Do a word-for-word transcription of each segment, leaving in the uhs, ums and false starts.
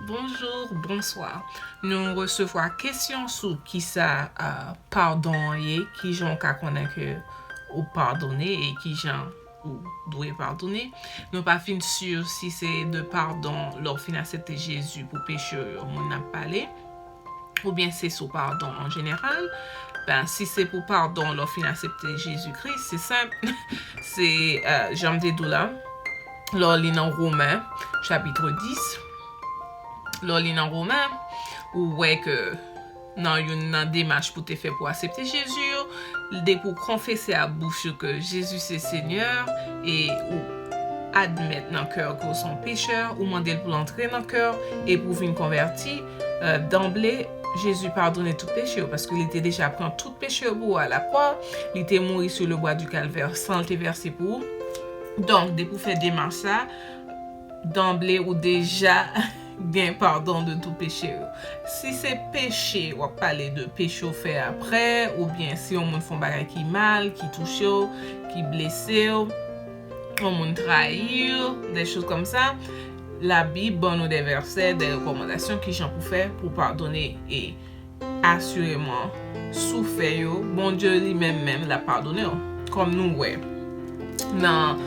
Bonjou, bonswa. Nou resevwa kesyon sou kisa, ah, padon an ye, kijan w ka konnen ke ou padone e kijan ou dwe padone. Nou pa fin si si se de padon lè w fin aksepte Jezi pou peche w yo moun nan ap pale, oubyen se sou padon an jeneral. Ben, si se pou padon lè w fin aksepte Jezi Kris, se senp. Se, euh, jan m te di w la, lè w li nan Women, chapit dis, lè w li nan Women, ou wè ke nan youn nan demach pou te fè pou aksepte Jezi yo, depi w konfese ak bouch ou ke Jezi se Senyè e ou admèt nan kè w ke w se yon pechè, ou mande l pou l antre nan kè w e pou w vin konvèti, euh, danble, Jezi padone tout peche w, paske li te deja pran tout peche w pou ou alakwa, li te mouri sou le bwa di kalvè, san l te vèse pou ou. Donk, depi w fè demach sa, danble ou deja gen padon de tout peche yo. Si se peche, w ap pale de peche w fè apre, oubyen si yon moun fè yon bagay ki mal, ki touche w, ki blese w, yon moun trayi w, de choz kòm sa, Labib ban nou de vèsè, de rekòmandasyon kijan pou fè pou padone e asireman, si w fè yo, Bondye li menm menm l ap padone w. Kòm nou wè nan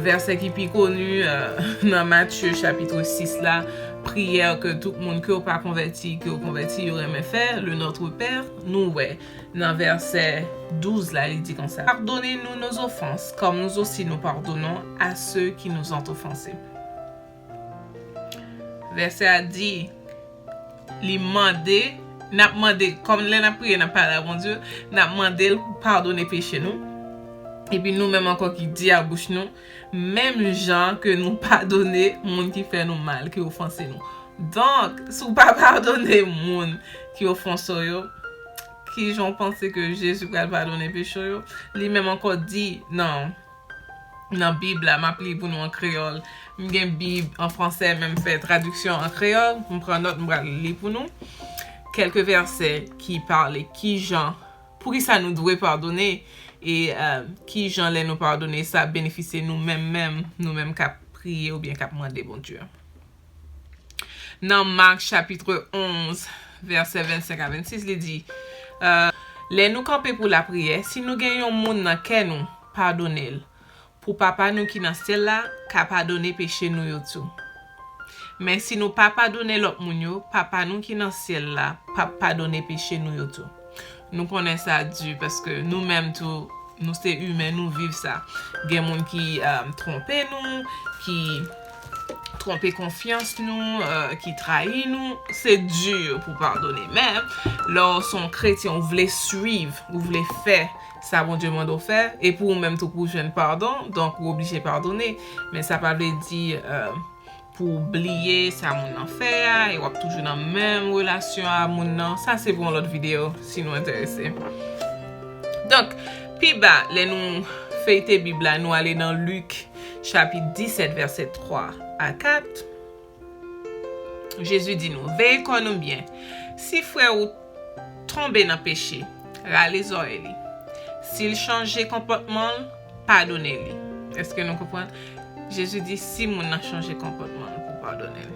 vèsè ki pi koni, euh, nan Matye chapit sis la, priyè ke tout moun ke yo pa konvèti, ke yo konvèti, yo renmen fè, le Notre Père, nou wè nan vèsè douz la, li di konsa, Pardonnez-nous nos offenses, comme nous aussi nous pardonnons à ceux qui nous ont offensés. Vèsè a di, li mande, n ap mande, kòm lè n ap priye, n ap pale a Bondye, n ap mande l pou padone peche nou. Epi nou menm ankò ki di a bouch nou, menm jan ke nou padone moun ki fè nou mal, ki ofanse nou. Donk, si w pa padone moun ki ofanse w yo, kijan w panse ke Jezi pral padone peche w yo? Li menm ankò di nan, nan Bib la, m ap li pou nou an kreyòl. M gen Bib an fransè, men m fè tradiksyon an kreyòl. M pran nòt, m pral li pou nou. Kèlke vèsè ki pale kijan, poukisa nou dwe padone, e, euh, kijan lè nou padone, sa benefisye nou menm menm, nou menm k ap priye oubyen k ap mande Bondye. Nan Mak chapit onz, vèsè vennsenk a vennsis, li di, euh, lè nou kanpe pou lapriyè, si nou gen yon moun nan kè nou, padone l, pou Papa nou ki nan syèl la ka padone peche nou yo tou. Men si nou pa padone lòt moun yo, Papa nou ki nan syèl la p ap padone peche nou yo tou. Nou konnen sa di, paske nou menm tou, nou se imen, nou viv sa. Gen moun ki, euh, twonpe nou, ki twonpe konfyans nou, euh, ki trayi nou. Se di pou padone. Men, lè w se yon kretyen, ou vle swiv, ou vle fè sa Bondye mande w fè, e pou ou menm tou pou w jwenn padon, donk ou oblije padone. Men sa pa vle di, euh, pou w bliye sa moun nan fè a, e w ap toujou nan menm relasyon a moun nan. Sa se pou yon lòt videyo, si nou enterese. Donk, pi ba, lè nou feyte Bib la, nou ale nan Lik, chapit disèt, vèsè twa a kat. Jezi di nou, veye kò nou byen. Si frè ou tonbe nan peche, rale zòrèy li. Si l chanje konpòtman l, padone li. Èske nou konprann? Jezi di, si moun nan chanje konpòtman l, pou padone l.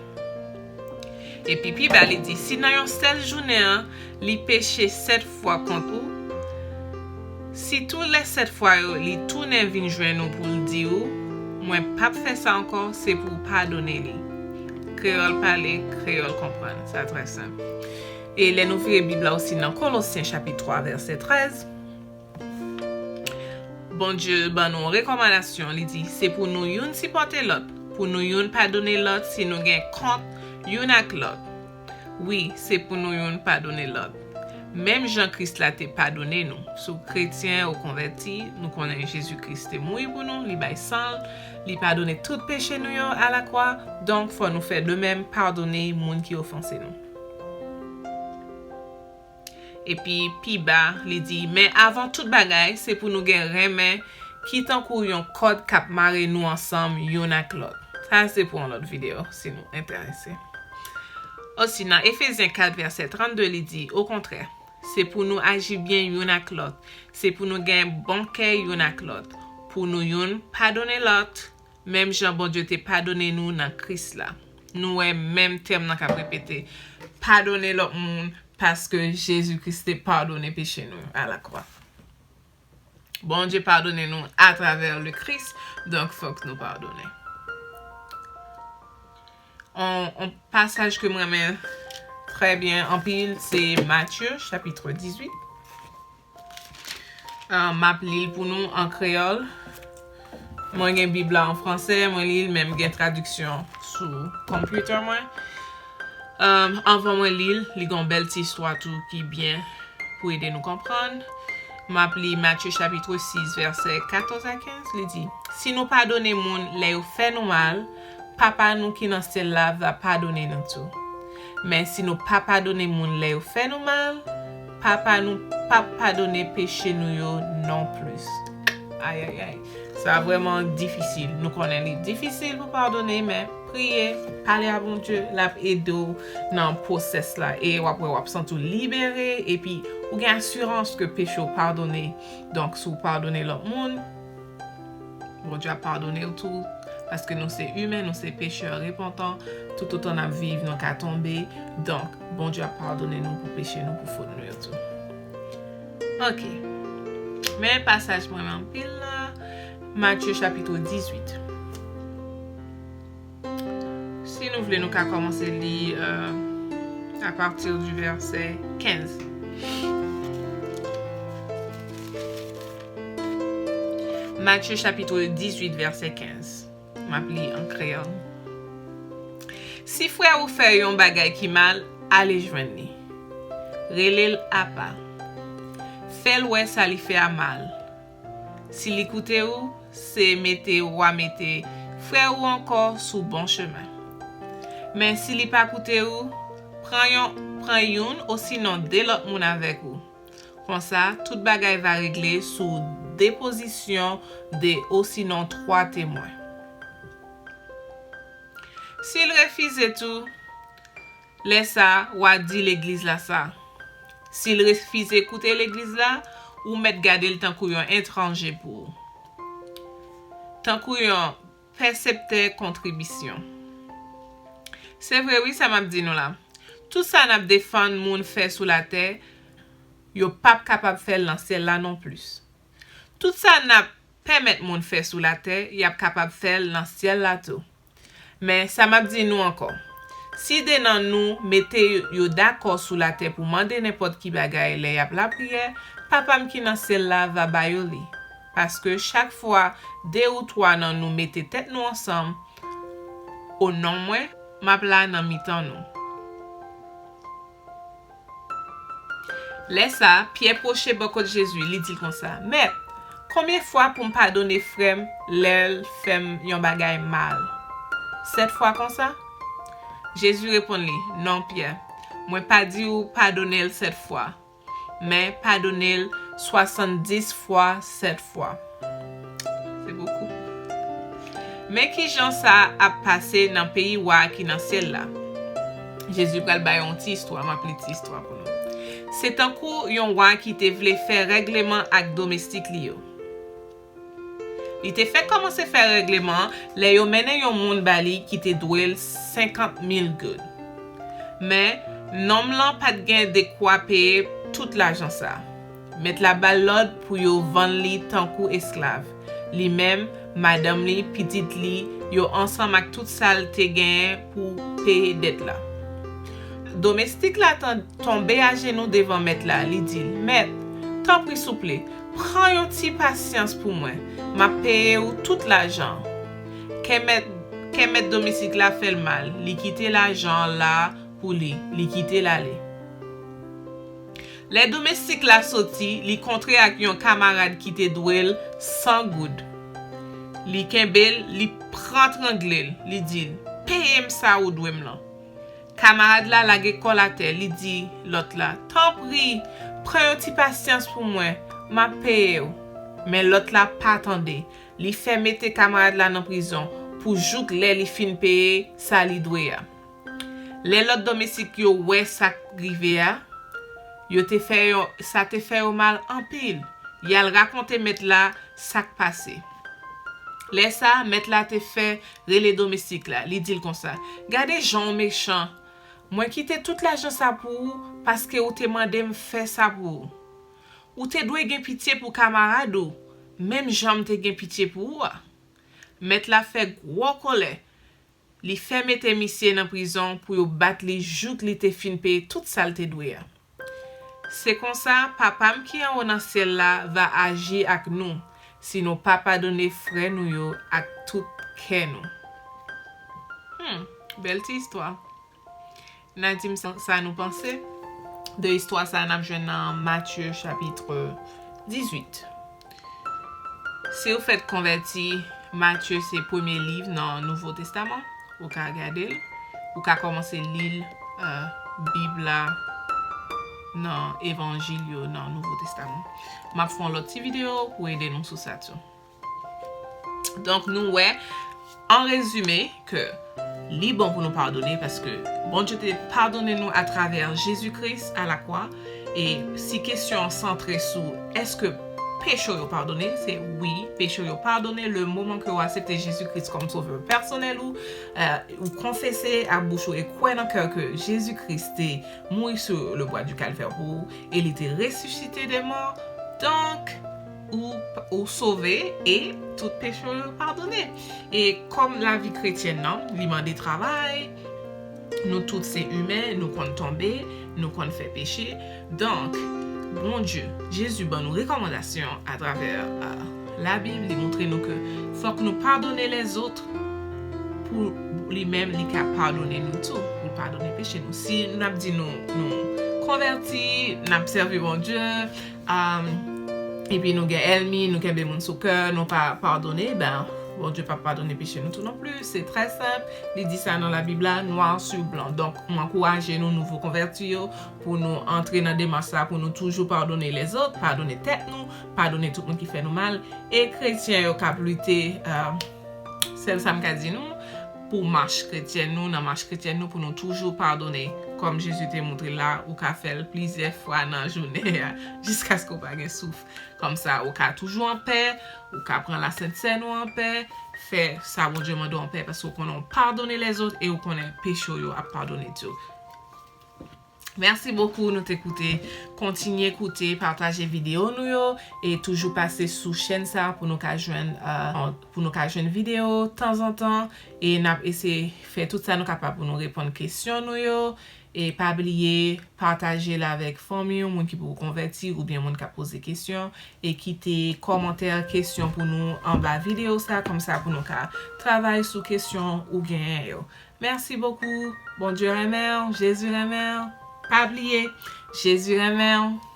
Epi pi ba, li di, si nan yon sèl jounen an, li peche sèt fwa kont ou, si tou lè sèt fwa yo, li tounen vin jwenn ou pou l di ou, mwen p ap fè sa ankò, se pou w padone li. Kreyòl pale, kreyòl konprann. Sa trè senp. E lè nou vire Bib la osi nan Kolosyen chapit twa, vèsè trèz, Bondye ban nou yon rekòmandasyon, li di, se pou nou youn sipòte lòt, pou nou youn padone lòt si nou gen kont youn ak lòt. Wi, se pou nou youn padone lòt. Menm jan Kris la te padone nou. Si w kretyen ou konvèti, nou konnen Jezi Kris te mouri pou nou, li bay san l, li padone tout peche nou yo alakwa, donk fò nou fè de menm, padone moun ki ofanse nou. Epi pi ba, li di, men avan tout bagay, se pou nou gen renmen ki tankou yon kòd k ap mare nou ansanm youn ak lòt. Sa se pou yon lòt videyo, si nou enterese. Osi, nan Efezyen kat, vèsè trannde, li di, okontrè, se pou nou aji byen youn ak lòt, se pou nou gen bon kè youn ak lòt, pou nou youn padone lòt, menm jan Bondye te padone nou nan Kris la. Nou wè menm tèm nan k ap repete. Padone lòt moun paske Jezi Kris te padone peche nou a lakwa. Bondye padone nou atravè le Kris, donk fòk nou padone. On, on pasaj ke m renmen trè byen anpil, se Matye, chapit dizuit. Uh, m ap li l pou nou an kreyòl. Mwen gen Bib la an fransè, mwen li l, men m gen tradiksyon sou computer mwen. Um, anvan mwen li l, li gen yon bèl ti istwa tou ki byen pou ede nou konprann. M ap li Matye chapit sis, vèsè katòz a kenz, li di, "Si nou padone moun lè yo fè nou mal, Papa nou ki nan syèl la va padone nou tou. Men si nou pa padone moun lè yo fè nou mal, Papa nou p ap padone peche nou yo non plis." Ayayay. Sa vrèman difisil. Nou konnen li difisil pou padone, men priye, pale a Bondye, l ap ede w nan pwosès la. E w ap wè, w ap santi w libere, epi ou gen asirans ke peche w padone. Donk, si w padone lòt moun, Bondye ap padone w tou, paske nou se imen, nou se pechè repantan. Toutotan n ap viv, nou ka tonbe. Donk, Bondye ap padone nou pou peche nou, pou fot nou yo tou. Ok. Men pasaj mwen renmen anpil la, Matye chapit dizuit. Si nou vle, nou ka kòmanse li, euh, à partir du verset quinze. Matye chapit dizuit, vèsè kenz. M ap li an kreyòl. Si frè ou fè yon bagay ki mal, ale jwenn li. Rele l apa. Fè l wè sa li fè a mal. Si li koute ou, se mete w a mete frè ou ankò sou bon chemen. Men si li pa koute ou, pran yon, pran youn osinon de lòt moun avèk ou. Konsa, tout bagay va regle sou depozisyon de osinon twa temwen. Si l refize tou, lè sa, w a di legliz la sa. Si l refize koute legliz la, ou mèt gade l tankou yon etranje pou ou. Tankou yon pèseptè kontribisyon. Se vre wi, sa m ap di nou la. Tout sa n ap defann moun fè sou latè, yo p ap kapab fè l nan syèl la non plis. Tout sa n ap pèmèt moun fè sou latè, y ap kapab fè l nan syèl la tou. Men, sa m ap di nou ankò, si de nan nou mete yo dakò sou latè pou mande nenpòt ki bagay lè y ap lapriyè, Papa m ki nan syèl la va ba yo li. Paske chak fwa de ou twa nan nou mete tèt nou ansanm, o non mwen, m ap la nan mitan nou. Lè sa a, Pyè pwoche bò kot Jezi, li di l konsa, Mèt, konbyen fwa pou m padone frè m lè l fè m yon bagay mal? Sèt fwa konsa? Jezi reponn li, Non, Pyè, mwen pa di w padone l sèt fwa, men padone l swasanndis fwa sèt fwa. Se bokou. Men ki jan sa ap pase nan peyi wa a ki nan syèl la. Jezi pral bay yon ti istwa, m ap li ti istwa pou nou. Se tankou yon wa ki te vle fè règleman ak domestik li yo. Li te fèk kòmanse fè règleman an lè yo mennen yon moun ba li ki te dwe l senkant mil goud. Men, nonm lan pa t gen dekwa peye tout lajan sa a. Mèt la ba l lòd pou yo vann li tankou esklav, li menm, madanm li, pitit li, yo ansanm ak tout sa l te genyen pou peye dèt la. Domestik la tan-, tonbe ajenou devan mèt la, li di l, Mèt, tanpri souple, pran yon ti pasyans pou mwen, m ap peye w tout lajan an. Kè mèt, kè mèt domestik la fè l mal, li kite lajan an la pou li, li kite l ale. Lè domestik la soti, li kontre ak yon kamarad ki te dwe l san goud. Li kenbe l, li pran trangle l, li di l, Peye m sa ou dwe m lan. Kamarad la lage kò l atè, li di lòt la, Tanpri, pran yon ti pasyans pou mwen, m ap peye w. Men lòt la pa tande. Li fè mete kamarad la nan prizon pou jouk lè li fin peye sa li dwe a. Lè lòt domestik yo wè sa k rive a, yo te fè yo, sa te fè yo mal anpil. Y al rakonte mèt la sa k pase. Lè sa a, mèt la te fè rele domestik la. Li di l konsa, "Gade jan w mechan! Mwen kite tout lajan sa pou ou paske ou te mande m fè sa pou ou. Ou te dwe gen pitye pou kamarad ou, menm jan m te gen pitye pou ou a." Mèt la fè gwo kòlè. Li fè mete misye nan prizon pou yo bat li jouk li te fin peye tout sa l te dwe a. Se konsa, Papa m ki anwo nan syèl la va aji ak nou si nou pa padone frè nou yo ak tout kè nou. Hmm, bèl ti istwa. N a di m sa, sa nou panse de istwa sa a, n ap jwenn nan Matye chapit dizuit. Si w fèk konvèti, Matye se premye liv nan Nouvo Testaman. Ou ka gade l. Ou ka kòmanse li l, euh, Bib la nan Evanjil yo nan Nouvo Testaman. M ap fè yon lòt ti videyo pou ede nou sou sa tou. Donk, nou wè, an rezime, ke li bon pou nou padone, paske Bondye te padone nou atravè Jezi Kris a la kwa. E si kesyon an santre sou èske peche w yo padone, se wi, peche w yo padone le moman ke w aksepte Jezi Kris kòm sovè pèsonèl ou, euh, ou konfese ak bouch ou e kwè nan kè w ke Jezi Kris te mouri sou le bwa di kalvè pou ou e li te resisite de mò. Donk, ou, ou sove e tout peche w yo padone. E kòm lavi kretyèn nan, li mande travay, nou tout se imen, nou konn tonbe, nou konn fè peche. Donk, Bondye, Jezi ban nou rekòmandasyon atravè, euh, Labib, li montre nou ke fòk nou padone lèzòt pou li menm li ka padone nou tou, pou l padone peche nou. Si n ap di nou, nou konvèti, n ap sèvi Bondye, um, epi nou gen ènmi, nou kenbe moun sou kè, nou pa padone, ben, Bondye p ap padone peche nou tou non plis. Se trè senp, li di sa nan Labib la, noir sur blanc. Donk, m ankouraje nou, nouvo konvèti yo, pou nou antre nan demach sa, pou nou toujou padone lèzòt, padone tèt nou, padone tout moun ki fè nou mal. E kretyen yo k ap lite, euh, sèl sa m ka di nou, pou mach kretyèn nou, nan mach kretyèn nou, pou nou toujou padone. Kòm Jezi te montre la, ou ka fè l plizyè fwa nan jounen an, jiskaske w pa gen souf. Kòmsa, ou ka toujou an pè, ou ka pran Lasent Sèn ou an pè, fè sa Bondye mande w an pè, paske w konnen w padone lèzòt e w konnen peche w yo ap padone tou. Mèsi bokou, nou te koute. Kontinye koute, pataje videyo nou yo, e toujou pase sou chèn sa pou nou ka jwenn, euh, pou nou ka jwenn videyo tanzantan. E n ap eseye fè tout sa nou kapab pou nou reponn kesyon nou yo. E pa bliye pataje l avèk fanmi w, moun ki poko konvèti, oubyen moun k ap poze kesyon. E kite kòmantè, kesyon pou nou anba videyo sa, kòmsa pou nou ka travay sou kesyon ou genyen yo. Mèsi bokou. Bondye renmen w, Jezi renmen w. Pa bliye, Jezi renmen w.